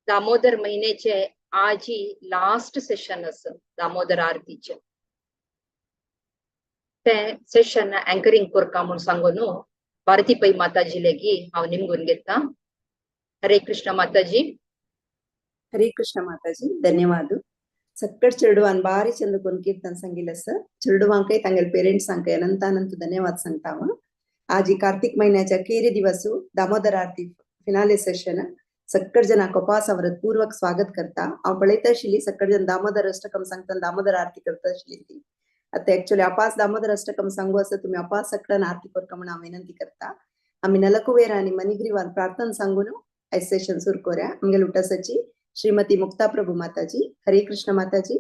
दामोदर महिन्याचे आजी लास्ट सेशन आसा दामोदर आरतीचे। ते सेशन अँकरिंग करका म्हणून सांगू न्हू भारती पै माताजी लेगी हांव निमगून घेता। हरे कृष्ण माताजी। हरे कृष्ण माताजी धन्यवाद। सक्कड चेडवान बारी चंद कोन कीर्तन सांगितलं सर चेडवांकय तांगेले पेरेंट्सांकय अनंत अनंत धन्यवाद सांगता हांव। आज कार्तिक महिन्याच्या केरी दिवसू दामोदर आरती फिनाले सेशन सक्कड जणांक उपासाव्रत पूर्वक स्वागत करता। हांव पळयता आशिल्ली सक्कड जण दामोदर अष्टकम सांगता दामोदर आरती करता आशिल्ली ती। आता एक्चुअली अपास दामोदर अष्टकम सांगू असं तुम्ही अपास सकटन आरती करका म्हणून हांव विनंती करता। आमी नलकुवेर आणि मणिग्रीवाल प्रार्थना सांगून आयज सेशन सुरू करूया। आमगेले उटासाची श्रीमती मुक्ता प्रभू माताजी। हरे कृष्ण माताजी।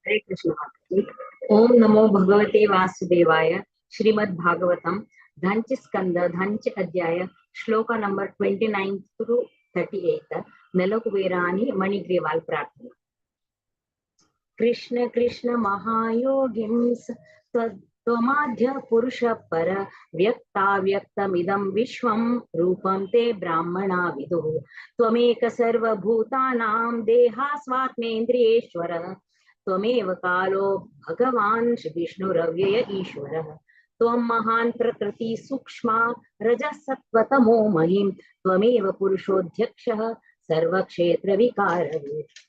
हरे कृष्ण माताजी। ओम नमो भगवते वासुदेवाय। श्रीमद् भागवतम धांचे स्कंद धांचे अध्याय श्लोक नंबर 29 थ्रू 38 नलकुबेर आणि मणिग्रीवाल प्रार्थना। कृष्ण कृष्ण महायोगिं त्वमाद्य पुरुष पर व्यक्ताव्यक्तमिदं विश्वं रूपं ते ब्राह्मणा विदुः। त्वमेक सर्वभूतानां देहास्वात्मेन्द्रियेश्वर त्वमेव कालो भगवान् विष्णुरव्यय ईश्वरः। त्वं महान् प्रकृति सूक्ष्मा रजः सत्त्वतमो महिं त्वमेव पुरुषोऽध्यक्षः सर्वक्षेत्र विकारवित्।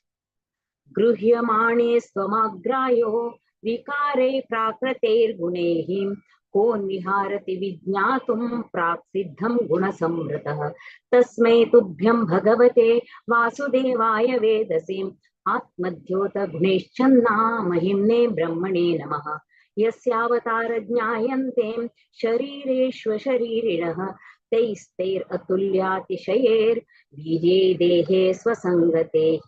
गृह्यमाणे स्वमाग्रायो विकारे प्राकृतेर्गुणैः को विहारति विज्ञातुं प्राक्सिद्धं गुणसंवृतः। तस्मै तुभ्यं भगवते वासुदेवाय वेदसीं आत्मद्योत गुणैश्चन्ना महिम्ने ब्रह्मणे नमः। यस्यावतार ज्ञायन्ते शरीरेष्वशरीरिणः तैस्तैरतुल्यातिशयैर्बीजे देहे स्वसङ्गते।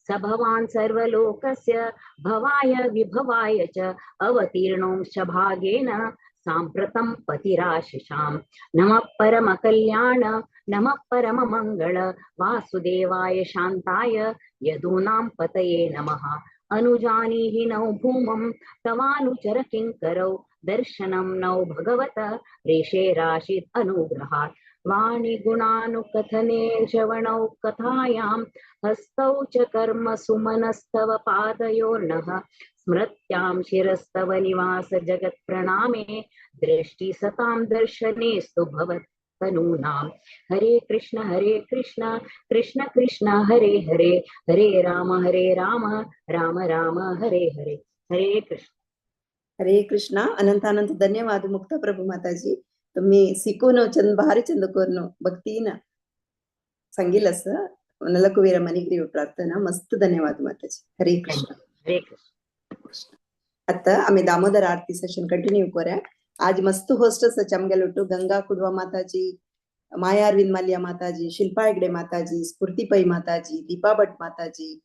स भवान् सर्वलोकस्य भवाय विभवाय च अवतीर्णोंश भागेन सांप्रतं पतिराशिषां। नमः परमकल्याण नमः परममङ्गल वासुदेवाय शान्ताय यदूनां पतये नमः। अनुजानीहि नौ भूमं तवानुचर किङ्करौ दर्शनं नौ भगवत रेषे राशित् अनुग्रहात्। वाणी गुणानुकथने श्रवणौ कथायां हस्तौ च कर्म सुमनस्तव पादयोर्नः। स्मृत्यां शिरस्तव निवास जगत्प्रणामे दृष्टि सतां दर्शनेस्तु भवत्तनूनां। हरे कृष्ण कृष्ण कृष्ण हरे हरे, हरे राम राम राम हरे हरे। हरे कृष्ण। हरे कृष्णा। अनंत अनंत धन्यवाद मुक्ता प्रभु माताजी। तुम्ही शिकून चंद भारी चंद करून भक्तीन सांगितलं असं नलकुबेर मणिग्रीव प्रार्थना। मस्त धन्यवाद माताजी। हरे कृष्ण। हरे कृष्ण। आता आम्ही दामोदर आरती सेशन कंटिन्यू करूया। आज मस्त होस्टस आमगेलोटु गंगा कुडवा माताजी, माया अरविंद माल्या माताजी, शिल्पा हेगडे माताजी, स्फूर्ती पै माताजी, दीपा भट माताजी,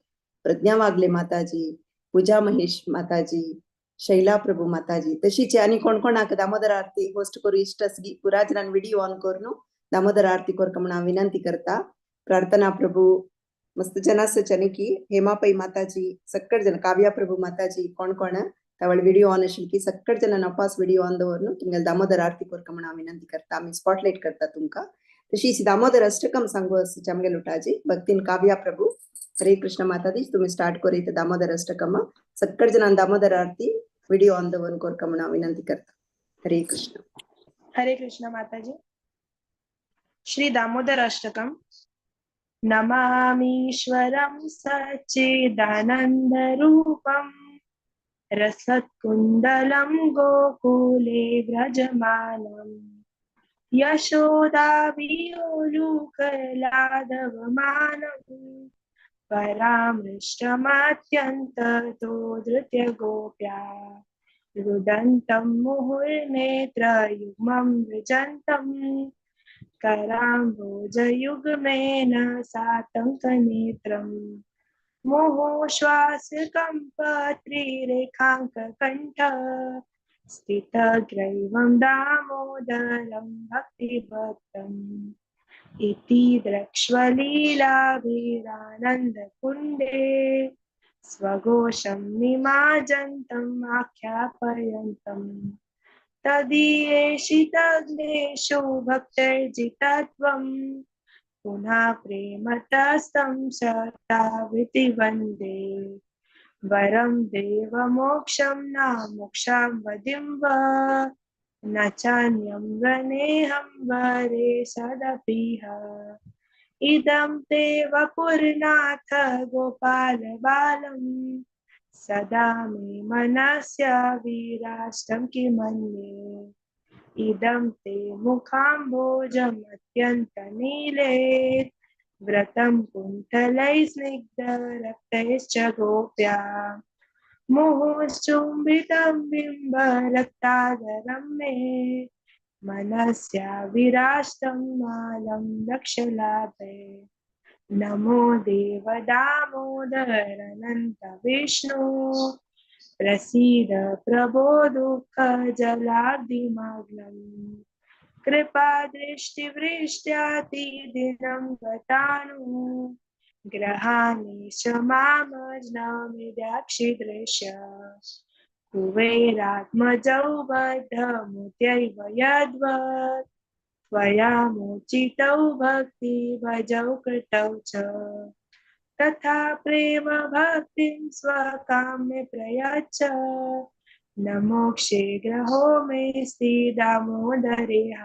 प्रज्ञा वागले माताजी, पूजा महेश माताजी, शैला प्रभू माताजी। तशीच आणि कोण कोणाक दामोदर आरती होस्ट करू इष्ट असगी पुरा जणांनी व्हिडिओ ऑन करून दामोदर आरती करका म्हणून विनंती करता। प्रार्थना प्रभू मस्त जनासच की हेमा पै माताजी, सक्कड जण काव्या प्रभू माताजी कोण कोण तवळ व्हिडिओ ऑन असेल की सक्कड जण नपास व्हिडिओ ऑन दवरून तुमगे दामोदर आरती करका म्हणून विनंती करता। आम्ही स्पॉटलाइट करता तुमका। तशीच दामोदर अष्टकम सांगू असं आमगे लुटाजी भक्तीन काव्या प्रभू। हरे कृष्ण माताजी तुम्ही स्टार्ट करू इथं दामोदर अष्टकम। सक्कड जणां दामोदर आरती व्हिडिओ ऑन दवरून करका म्हणून विनंती करता। हरे कृष्ण। हरे कृष्ण माताजी। श्री दामोदर अष्टकम। नमामीश्वरं सच्चिदानंद रूपं रसत्कुण्डलं गोकुले व्रजमानं यशोदावियोलूकलादवमानं परामृष्टमत्यन्ततो धृत्य गोप्या रुदन्तं मुहुर्नेत्रयुग्मं विजन्तं कराम्बोजयुग्मेन सातङ्कनेत्रं मुहुश्वासकम्पत्रिरेखाङ्ककण्ठ स्थितग्रैवं दामोदरं भक्तिभक्तम् इति द्रक्ष्वलीलाभिरानन्दकुण्डे स्वघोषं निमाजन्तम् आख्यापयन्तम् तदीयेषितग्नेषु भक्तैर्जितत्वं पुनः प्रेमतस्तं शताविति वन्दे वरं देवमोक्षं न मोक्षां वदिं वा न चान्यं वनेहं वरे सदपिह इदं ते वपुर्नाथ गोपाल बालं सदा मे मनस्य विराष्टं किमन्ये इदं ते मुखाम्भोजमत्यन्तनीले व्रतं कुण्ठलैः स्निग्धरक्तैश्च गोप्या मुहुश्चुम्बितं बिम्बरक्तादरं मे मनस्या विराष्टं मालं दक्षलाभे। नमो देव दामोदर अनंत विष्णु प्रसीद प्रभो दुःख जलाब्धिमग्नम् कृपा दृष्टिवृष्ट्याति दिनं गतानु ग्रहाणीश मामज्ञामिद्याक्षिदृश्य कुबेरात्मजौ बद्धमुत्यैव यद्वत् त्वया मोचितौ भक्तिभजौ कृतौ च तथा प्रेम भक्तिं स्वकाम्ये प्रयच्छ न मोक्षे ग्रहो मेऽस्ति दामोदरेह।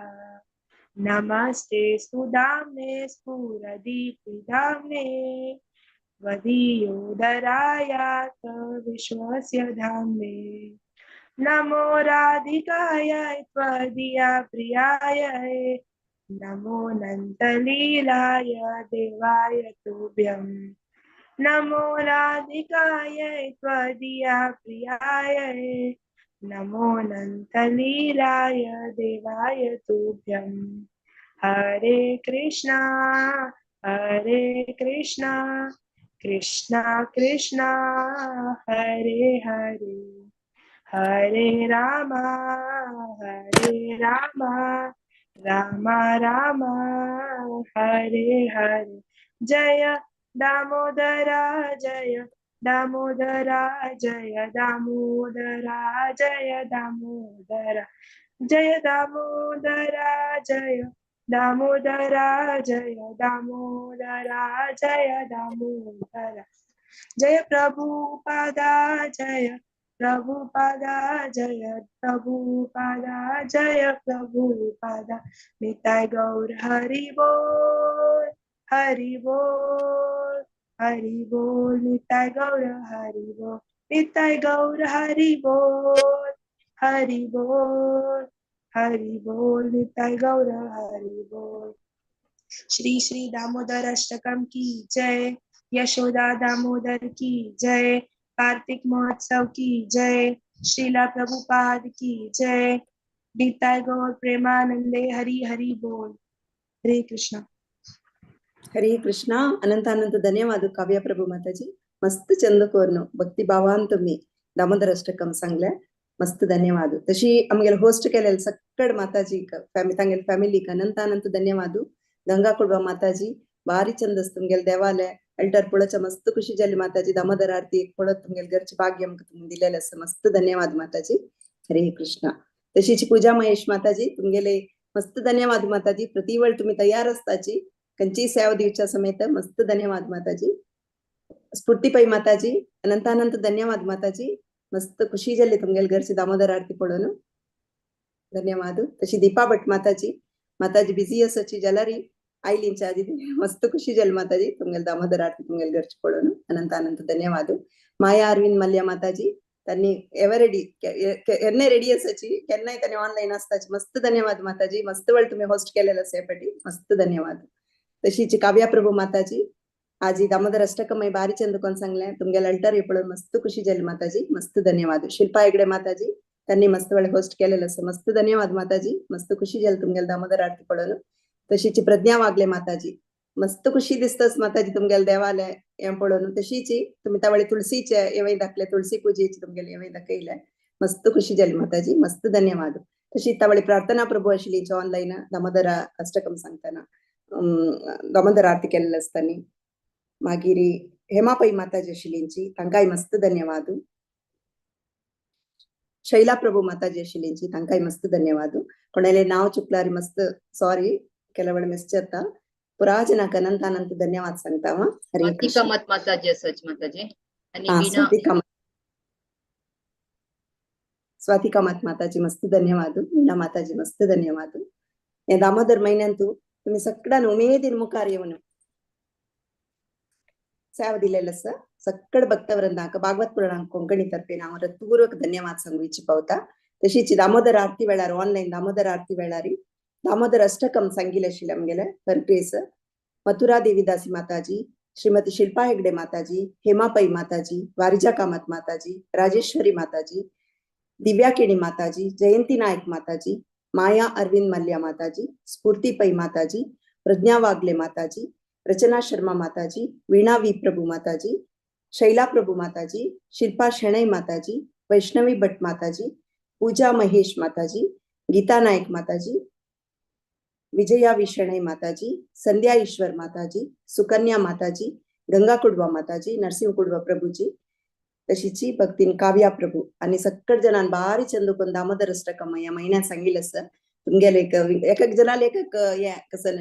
नमस्ते सुदाम्ने स्फुरदीपिधाम्ने त्वदीयोदरायात विश्वस्य धाम्ने। नमो राधिकाय त्वदीया प्रियाय नमो नन्तलीलाय देवाय तुभ्यं। नमो राधिकायै त्वदीया प्रियाय नमो अनन्तलीलाय देवाय तुभ्यं। हरे कृष्णा हरे कृष्णा कृष्णा कृष्णा हरे हरे, हरे रामा हरे रामा रामा रामा हरे हरे। जय दामोदरा जय दामोदरा जय दामोदरा जय दामोदरा जय दामोदरा जय दामोदरा जय दामोदरा जय दामोदरा जय प्रभुपादा जय प्रभुपादा जय प्रभुपादा जय प्रभुपादा। निताय गौर हरि बोल हरि बोल हरि बोल, निताय गौर हरि बोल, निताय गौर हरि बोल हरि बोल हरि बोल, निताय गौर हरि बोल। श्री श्री दामोदर अष्टकम की जय, यशोदा दामोदर की जय, कार्तिक महोत्सव की जय, श्रीला प्रभुपाद की जय, निताय गौर प्रेमानंदे हरि हरि बोल। हरे कृष्णा। हरे कृष्णा। अनंत अनंत धन्यवाद काव्या प्रभु माताजी, मस्त चंद कोरनो भक्ती भावान तुम्ही दामोदर अष्टकम सांगले, मस्त धन्यवाद। तशी आमगेले होस्ट केलेले सक्कड माताजी तांगेले फॅमिलीक अनंत अनंत धन्यवाद। गंगा कुडवा माताजी भारी चंद तुमगेले देवालय अल्टर पळोवच्या मस्त खुशी जाली माताजी, दामोदर आरती एक पळत तुमगेले घरचे भाग्य आमकां तुमी दिलेले आसा, मस्त धन्यवाद माताजी। हरे कृष्णा। तशीच पूजा महेश माताजी तुमगेले मस्त धन्यवाद माताजी, प्रतिवेळ तुम्ही तयार असताची कंची सेवा दिवच्या समेत, मस्त धन्यवाद माताजी। स्फूर्ती पै माताजी अनंत अनंत धन्यवाद माताजी, मस्त खुशी जाली तुमगेले घरची दामोदर आरती पळोवन, धन्यवाद। तशी दीपा भट माताजी, माताजी बिझी आसाची जाल्यार आयलींच्या आदी मस्त खुशी जाली माताजी तुमगेले दामोदर आरती तुमगेले घरची पळोवन, अनंत अनंत धन्यवाद। माया अरविंद मल्ल्या माताजी त्यांनी एवर रेडी केन्नाय रेडी आसाची, केन्नाय त्यांनी ऑनलायन आसताची, मस्त धन्यवाद माताजी, मस्त वेळ तुम्ही होस्ट केलेला आसा हे फाटी, मस्त धन्यवाद। तशीच काव्या प्रभू माताजी आजी दामोदर अष्टकमय बारी चंद कोण सांगले तुमगेले अल्टर हे पळोवन मस्त खुशी जाली माताजी, मस्त धन्यवाद। शिल्पा हेगडे माताजी त्यांनी मस्त वेळ होस्ट केलेला आसा, मस्त धन्यवाद माताजी, मस्त खुशी जाली तुमगेले दामोदर आरती पळोवन। तशीच प्रज्ञा वागले माताजी मस्त खुशी दिसतस माताजी तुमगेले देवालय हें पळोवन। तशीच तुमी त्या वेळी तुळसीचे हेवय दाखले, तुळसी पुजेची तुमगेले हेवय दाखयले, मस्त खुशी जाली माताजी, मस्त धन्यवाद। तशी त्या वेळी प्रार्थना प्रभू आशिल्ली ऑनलायन दामोदर अष्टकम सांगतना दामोदर आरती केल्ले आसतानी। मागीर हेमा पै माताजी आशिल्लींची तांकांय मस्त धन्यवाद। शैला प्रभू माताजी आशिल्लींची तांकांय मस्त धन्यवाद। कोणाले नाव चुकल्यार मस्त सॉरी, ಕೆಲवेळ ಮಿಸ್ जाता। पुरा जनाक अनंत अनंत धन्यवाद सांगता हांव। हरे स्वाती कृष्ण। कामत माताजी आसाच माताजी आनी हा, वीणा स्वाती कामत, स्वाती कामत माताजी मस्त धन्यवाद। वीणा माताजी मस्त धन्यवाद। हे दामोदर म्हयन्यांतू तुम्ही सगळ्यान उमेदीन मुखार येवन सेवा दिलेलं आसा सगळ भक्तवृंदांक भागवत पुराणांक कोंकणी तर्फेन हांव हृत्पूर्वक धन्यवाद सांगू इच्छिपावता। तशीच दामोदर आरती वेळार ऑनलायन दामोदर आरती वेळार दामोदर अष्टकम सांगिल्लें आशिल्लें आमगेले परग्रेस मथुरा देवीदासी माताजी, श्रीमती शिल्पा हेगडे माताजी, हेमा पै माताजी, वारिजा कामत माताजी, राजेश्वरी माताजी, दिव्या केणी माताजी, जयंती नायक माताजी, माया अरविंद मल्ल्या माताजी, स्फूर्ती पै माताजी, प्रज्ञा वागले माताजी, रचना शर्मा माताजी, वीणा we प्रभु माताजी, शैला प्रभु माताजी, शिल्पा शणै माताजी, वैष्णवी भट माताजी, पूजा महेश माताजी, गीता नायक माताजी, विजया विशणै माताजी, संध्या ईश्वर माताजी, सुकन्या माताजी, गंगा कुडवा माताजी, नरसिंह कुडवा प्रभूजी, तशीची भक्तीन काव्या प्रभू आणि सक्कड जणां बारी चंद कोण दामोदर अष्टकम ह्या म्हयन्यात सांगिल्लें आसा। तुमगेले एक एक एक जणाले एक एक हें कसं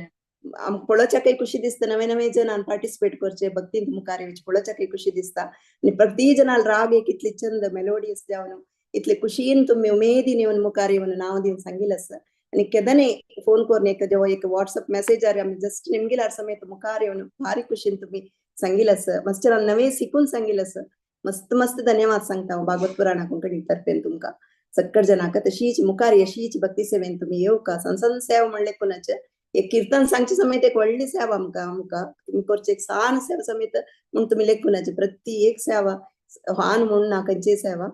आमकां पळोवच्याकय खुशी दिसता, नवे नवे जणान पार्टिसिपेट करचे भक्तीन मुखार येवचे पळोवच्याकय खुशी दिसता आनी प्रति जणाल राग एक इतली चंद मेलोडियस जावन इतले खुशीन तुमी उमेदीन येवन मुखार येवन नांव दिवन सांगिल्लें आसा। आनी केदने फोन करून एक जेव्हा एक वॉट्सअप मेसेजार आमी जस्ट निमगिल्यार समेत मुखार येवन भारी खुशीन तुमी सांगिल्लें आसा, मस्त नवे शिकून सांगिल्लें आसा, मस्त मस्त धन्यवाद सांगता हांव भागवत पुराणा कोंकणी तर्फेन तुमकां सक्कड जणांक। तशीच मुखार यशीच भक्ती सेवेन तुमी येवका, संसन सेवा म्हणले कोणाचे एक कीर्तन सांगचे समेत एक व्हडली सेवा आमकां आमकां तुमी करची एक सान सेवा समेत म्हूण तुमी लेखूनाची प्रति एक सेवा ल्हान म्हूण ना खंयची सेवा.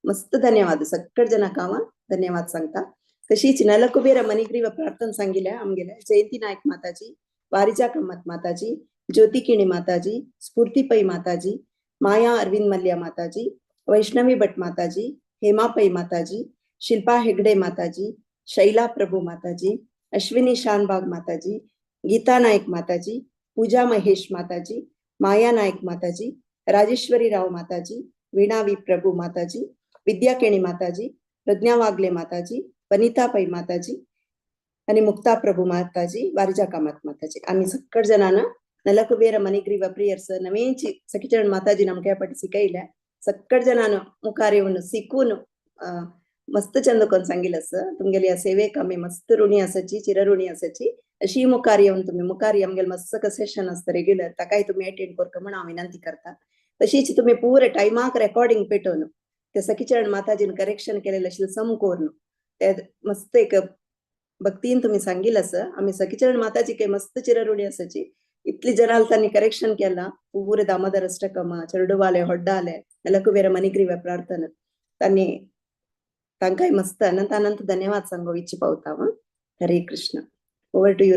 मस्त धन्यवाद सगळे जणांक हांव धन्यवाद सांगता. तशीच नलकुबेर मणिग्रीव प्रार्थना सांगिल्या आमगेल्या जयंती नायक माताजी, वारिजा कम्मत माताजी, ज्योती किणी माताजी, स्फूर्ती पै माताजी, माया अरविंद मल्ल्या माताजी, वैष्णवी भट माताजी, हेमा पै माताजी, शिल्पा हेगडे माताजी, शैला प्रभु माताजी, अश्विनी शानबाग माताजी, गीता नायक माताजी, पूजा महेश माताजी, माया नायक माताजी, राजेश्वरी राव माताजी, वीणा वी प्रभु माताजी, विद्या केणी माताजी, प्रज्ञा वागले माताजी, वनिता पै माताजी आणि मुक्ता प्रभू माताजी, वारिजा कामत माताजी. आम्ही सगळ जणांना नलकुबेर मणिग्रीव प्रियर्स नवीनची सखीचरण माताजी नमक्या पटी शिकयल्या सगळ जणांना मुखार येवन शिकून मस्त चंद कोण सांगिल असं तुमगेली या सेवेक आम्ही मस्त ऋणी असायची, चिरऋणी असायची. अशी मुखार येवन तुम्ही मुखार आमगेले मस्त सेशन असतं रेग्युलर ताकाय तुम्ही अटेंड करका म्हण हांव विनंती करता. तशीच तुम्ही पुरे टायमाक रेकॉर्डिंग पेटोवन ते सखीचरण माताजीन करेक्शन केलेलं आशिल्लें सम करून ते मस्त एक भक्तीन तुम्ही सांगिल असं आम्ही सखीचरण माताजी काही मस्त चिरऋणी असायची. इतली जनाल त्यांनी करेक्शन केला पुरे दामोदर अष्टकम चेरडुवाले होड्डाले नलकुबेर मणिग्रीव प्रार्थना त्यांनी तांकांय मस्त अनंत अनंत धन्यवाद सांगो इच्छी पावता. Hare Krishna. Over to you.